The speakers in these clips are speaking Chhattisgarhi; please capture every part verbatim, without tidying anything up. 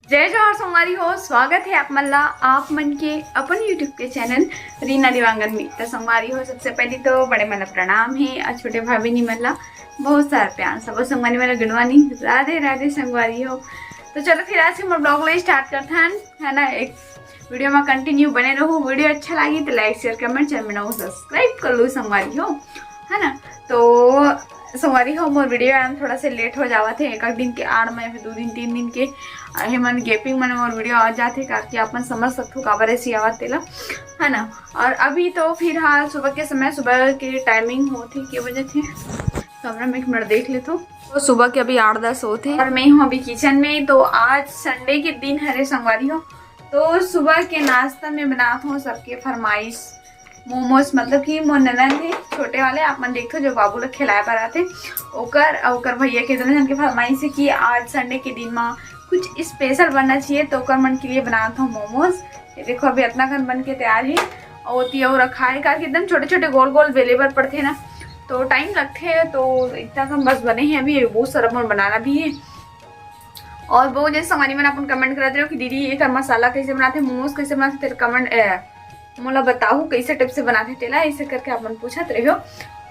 जय जोहार संगवारी हो, स्वागत है आप मन ला, आप मन के अपन YouTube के चैनल रीना देवांगन में। तो संगवारी हो, सबसे पहले तो बड़े मन ला प्रणाम है और छोटे भाई बहनी मन ला बहुत सारा प्यार। सब संगवारी मन ला good morning, राधे राधे संगवारी हो। तो चलो फिर आज के हमर ब्लॉग ला स्टार्ट करथन, है ना। एक वीडियो में कंटिन्यू बने रहू। वीडियो अच्छा लागी तो लाइक, शेयर, कमेंट, चैनल में नवा सब्सक्राइब कर लो संगवारी हो, है ना। तो संगवारी हो, मोर वीडियो आने थोड़ा से लेट हो जावत है, एक आध दिन के आड़ में, फिर दो दिन, तीन दिन के, अ, हे मन गैपिंग मन मोर वीडियो आ जाथे, काकि आप मन समझ सकथो काबर ऐसी आवत तेला, है ना। और अभी तो फिर हाँ, सुबह के समय, सुबह के टाइमिंग होथे, के बजे थे, कैमरा में एक मिनट देख लेथो। तो सुबह के अभी आठ दस होथे और मैं हूँ अभी किचन में। तो आज संडे के दिन हरे संगवारी हो, तो सुबह के नाश्ता में बनात हूँ सबके फरमाइश मोमोज, मतलब कि मोर ननद हे छोटे वाले, आप मन देखथो जो बाबू ला खिलाए बर आथे, ओकर अउ ओकर भैया के दोनों जन के फरमाइश हे कि आज संडे के दिन मा कुछ स्पेशल बनना चाहिए, तो ओकर मन के लिए बनात हूँ मोमोज। ये देखो अभी इतना कन बन के तैयार हे, और ओती अउ रखा है, काकि एकदम छोटे छोटे गोल गोल बेले बर पड़थे ना, तो टाइम लगथे, तो इतना कन बस बने हैं अभी, बहुत सारा मोर बनाना भी है। और बहुत जैसे संगवारी मन अपन कमेंट करत रहो कि दीदी एकर मसाला कैसे बनाथे, मोमोज कैसे बनाथे, तेरे कमेंट मोला बताहू कैसे टाइप से बनाथे तेला, ऐसे करके आप मन पूछत रहो।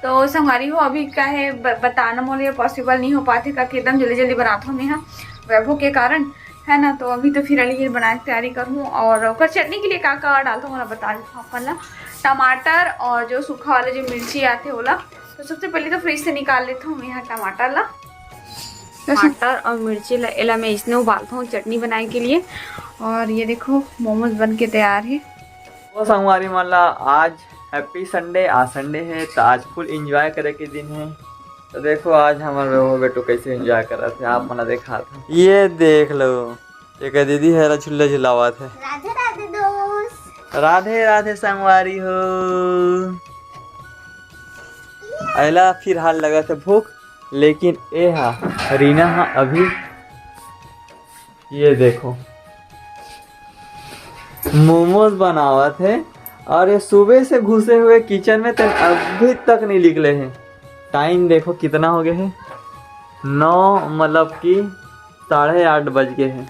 तो संगवारी हो, अभी का है ब-, बताना मोला पॉसिबल नहीं हो पाथे, काकि एकदम जल्दी जल्दी बनात हूँ मैं ह वैभव के कारण, है ना। तो अभी तो फिर अली ये बनाए के तैयारी करहूँ और ओकर चटनी के लिए का का डालता हूँ मोला बता देता हूँ अपन ला। टमाटर और जो सूखा वाला जो मिर्ची आथे ओला, तो सबसे पहले तो फ्रिज से निकाल लेता हूँ मैं यहाँ टमाटर ला। टमाटर और मिर्ची ला, एला मैं इसने उबालता हूँ चटनी बनाए के लिए। और ये देखो मोमोज बन के तैयार है। वो संगवारी मन ला आज हैप्पी संडे, आज संडे है तो आज फुल एंजॉय करे के दिन है। तो देखो आज हमर वो बेटू कैसे एंजॉय करत है, आप मन ला दिखात हूँ। ये देख लो, एक दीदी है ला झूला झुलावत है। राधे राधे दोस्त। राधे राधे संगवारी हो। अइला फिलहाल लगत है भूख, लेकिन ए हा रीना हा अभी ये देखो मोमोज बनावत है और ये सुबह से घुसे हुए किचन में, तन अभी तक नहीं निकले हैं। टाइम देखो कितना हो गए है, नौ, मतलब कि साढ़े आठ बज गए हैं।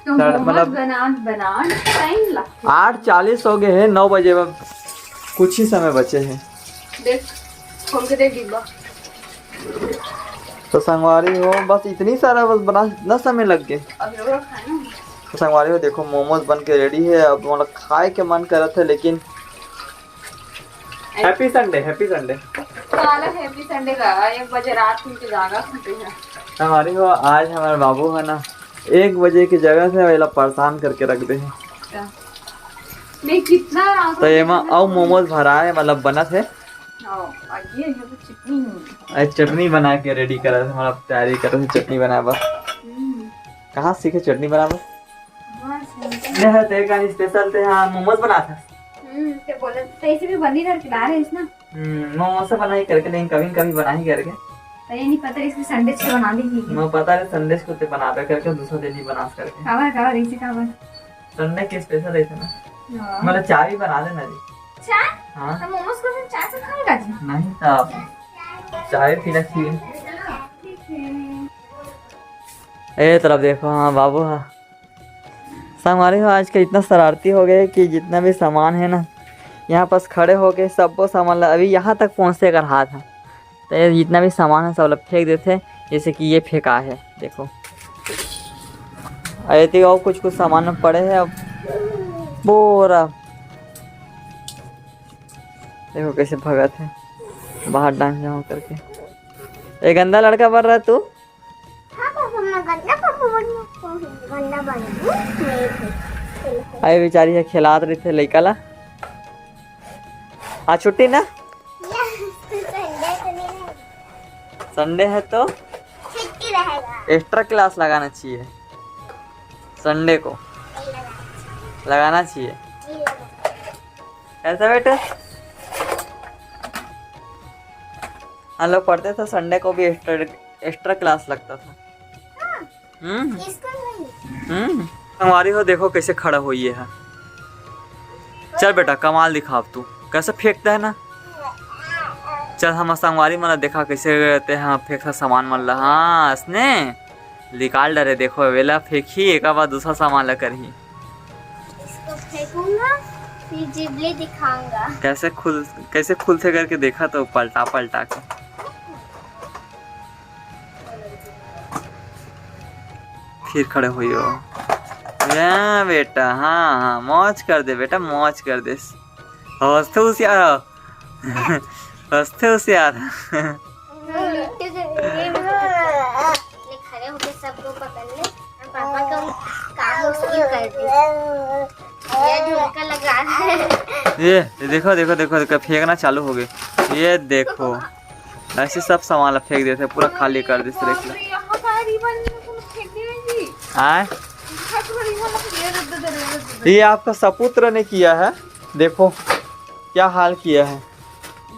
तो साढ़े, मोमोज मतलब बनात बनात टाइम लगथे। आठ चालीस हो गए हैं, नौ बजे में कुछ ही समय बचे हैं। देख, खोल के देख डिब्बा। तो संगवारी हो, बस इतनी सारा बस बना, इतना समय लग गए। अभी और खाना है। तो संगवारी हो, देखो मोमोज बन के रेडी है। अब मतलब खाए के मन करत है, लेकिन हैप्पी संडे, हैप्पी संडे। काला हैप्पी संडे का एक बजे रात के जागा सुते हैं। संगवारी हो, आज हमारे बाबू है ना, एक बजे की जगह से वेला परेशान करके रख दे हैं। अच्छा। नहीं, कितना रात तो हो एमा गया। अउ मोमोज भरा है, मतलब बनत है। हाँ, और ये, ये तो चटनी है। आज चटनी बना के रेडी करा था, मतलब तैयारी करा था चटनी बनाए बर। हम्म। कहाँ सीखे चटनी बनाए बर? बस, ये है तेरे का स्पेशल, ते हाँ मोमोज बना था। हम्म, ते बोले, तो ऐसे भी बनी रहती, ला रहे इस ना। हम्म, मोमोज से बना ही करके, लेकिन कभी कभी बना ही करके। तो ये नहीं पता इसकी संडे से बना दी थी। मैं पता है संडे को ते बना दे करके, दूसरा दिन ही बना करके। काबर, काबर, इसे काबर? संडे के स्पेशल है ना। हाँ। मतलब चाय भी बना देना जी। चाय? हाँ। तो मोमोज को फिर चाय से खाएगा जी? नहीं तो आप चाय पीना चाहिए। ठीक है। ए तरफ देखो, हाँ बाबू, हाँ। संगवारी हो, आज के इतना शरारती हो गए कि जितना भी सामान है ना, यहाँ पास खड़े होके सबको सामान ला, अभी यहाँ तक पहुँचते कर हाथ है, तो ये जितना भी सामान है सब ला फेंक देते, जैसे कि ये फेंका है, देखो। और ये तो और कुछ कुछ सामान में पड़े हैं, अब पूरा देखो कैसे भगत है, बाहर डांस जमा करके। ये गंदा लड़का बन रहा है तू। हाँ पापा, मैं गंदा पापा बन गया। गंदा बन गया। अरे बेचारी है, खिलात रही थे लइका ला। आज छुट्टी ना? संडे तो नहीं रहेगा। संडे है तो छुट्टी रहेगा। एक्स्ट्रा क्लास लगाना चाहिए संडे को। नहीं लगाना चाहिए। लगाना चाहिए। नहीं लगाना चाहिए। कैसा बेटा? हम लोग पढ़ते थे, संडे को भी एक्स्ट्रा, एक्स्ट्रा क्लास लगता था। हाँ। हम्म। स्कूल में ही। हम्म। संगवारी हो, देखो कैसे खड़ा हो ये है। चल बेटा, कमाल दिखा अब तू, कैसे फेंकता है ना। चल, हम संगवारी मन ला देखा कैसे ते हाँ फेंकता सामान मन ला। हाँ, असने निकाल डरे, देखो, वेला फेंकही, एकर बाद दूसरा सामान ला करही। इसको फेंकूंगा, फिर जिबली दिखाऊंगा। कैसे खुल, कैसे खुलथे करके देखा तो पलटा पलटा के। फिर खड़े होइयो। या बेटा, हाँ, हाँ, मौज कर दे बेटा, मौज कर दे। हंसते होशियार हो। हंसते होशियार। ये खड़े होके सबको पकड़ ले और पापा का काम skip कर दे। ये झुमका लगा है। ये, ये देखो, देखो, देखो, देखो, फेंकना चालू हो गए। ये देखो, ऐसे सब सामान ला फेंक देते, पूरा खाली कर देते, देख लो। यहाँ का रिबन फेंक दे जी। आए, यहाँ का रिबन ये दे दे, दे दे, दे दे। ये आपका सपुत्र ने किया है, देखो क्या हाल किया है।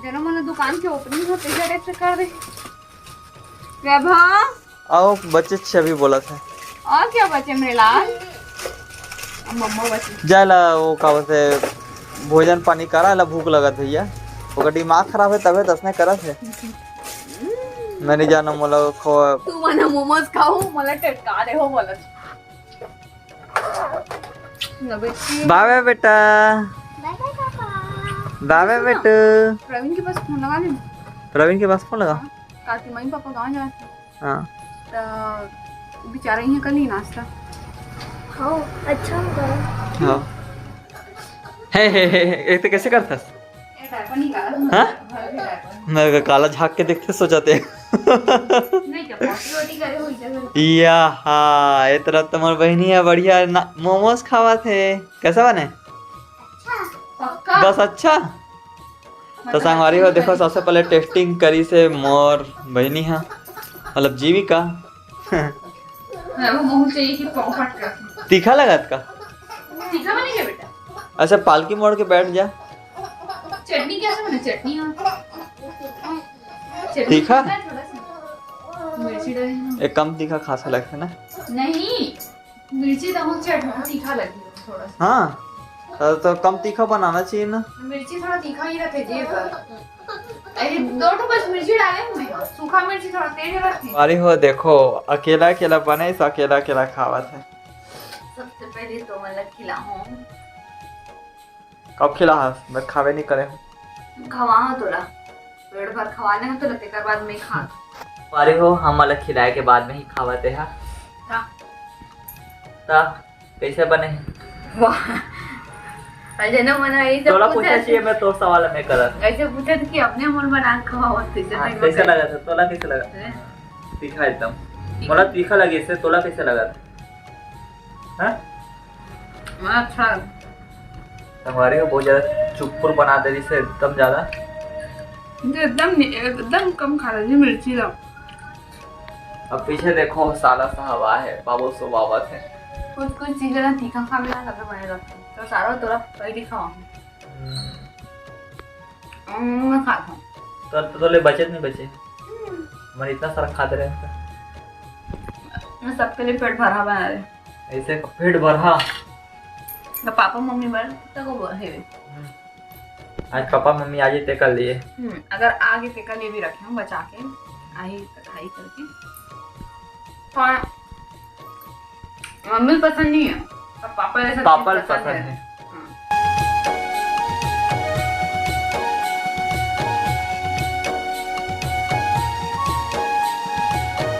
जरा मैंने दुकान के ओपनिंग होते जरा से कर दे। वैभव, आओ बच्चे, छे अभी बोला था। और क्या बचे मेरे लाल? अब मम्मा बची। जाए ला, वो का बोलते, भोजन पानी करा ला, भूख लगत भैया। ओकर दिमाग खराब है, तबे तसने करत है। मैं नहीं जाना, मोला खो। तू मना मोमोज खाऊ, मला टटका दे हो बोलत। बाय बाय बेटा। बाय बाय पापा। बाय बाय बेटू। प्रवीण के पास फोन लगा ले। प्रवीण के पास फोन लगा। काकी मम्मी पापा गाँव जाते। हाँ। तो बेचारा यहाँ कल ही नाश्ता। हाँ, अच्छा होगा। हाँ। हे हे हे हे, ये तो कैसे करता? ये डायपर निकाला। हाँ? भर के डायपर। मैं काला झांक के देखते सो जाते। नहीं क्या पॉटी वॉटी करे हो इधर? या हाँ, ये तरह तुम्हार बहनी है, बढ़िया ना, मोमोज खावा थे। कैसा बने? पक्का। बस अच्छा। तो संगवारी हो, देखो, सबसे पहले टेस्टिंग करी से मोर बहनी हा, मतलब जीविका। मैं वो मुंह चाहिए कि पॉपट कर। तीखा लगत का? तीखा बनेगा बेटा। अच्छा, पालकी मोड़ के बैठ जा। चटनी कैसे बने? चटनी हाँ। चटनी तीखा? है थोड़ा सा। मिर्ची डाली ना। एक कम तीखा खासा लगता है ना। नहीं, मिर्ची तो हम चटनी तीखा लगी थोड़ा सा। हाँ, तो, तो कम तीखा बनाना चाहिए ना। मिर्ची थोड़ा तीखा ही रखे जी पर। अरे दो तो बस मिर्ची डाले हुए हैं, सूखा मिर्ची थोड़ा तेज रखे। अरे हो देखो, अकेला अकेला बने तो अकेला अकेला खावत है। सबसे पहले तो मैं खिलाऊं। कब खिला हस? मैं खावे नहीं करे हूँ। खवाओ तोला, पेट भर खवा ले तो तेकर बाद में खा। अरे हो, हम अलग खिलाए के बाद में ही खावत है। हाँ। ता कैसे बने? वाह। अरे ना मना ये सब तोला पूछा पूछना चाहिए, मैं तो सवाल मैं करत। ऐसे पूछे थे कि अपने मन बना के खवाओ, तो इसे हाँ, तो कैसे होता लगा था? तोला कैसे लगा? है। तीखा एकदम। मोला तीखा लगे से, तोला कैसे लगा था? हाँ? हाँ, अच्छा। हमारे को बहुत ज्यादा चुपुर बना दे रही से एकदम ज्यादा। ये एकदम नहीं, एकदम कम खा रही मिर्ची ला। अब पीछे देखो, साला साहब आए है, बाबू सो बाबत है। कुछ कुछ चीजें ना तीखा खा लेना, तब बने लगते हैं। तो सारा तोरा पहले खावा। हम्म, मैं खाता हूँ। तो, तो, तो ले बचे नहीं बचे, मैं इतना सारा खाते रहता। मैं सबके लिए पेट भरा बना रहे। ऐसे पेट भरा। तो पापा मम्मी बर तक वो है। आज पापा मम्मी आ जाते कर लिए। हम्म, अगर आगे तेकर लिए भी रखे हम बचा के, आई खाई करके। पर मम्मी पसंद नहीं है, पर पापा ऐसा पापा चीज पसंद है।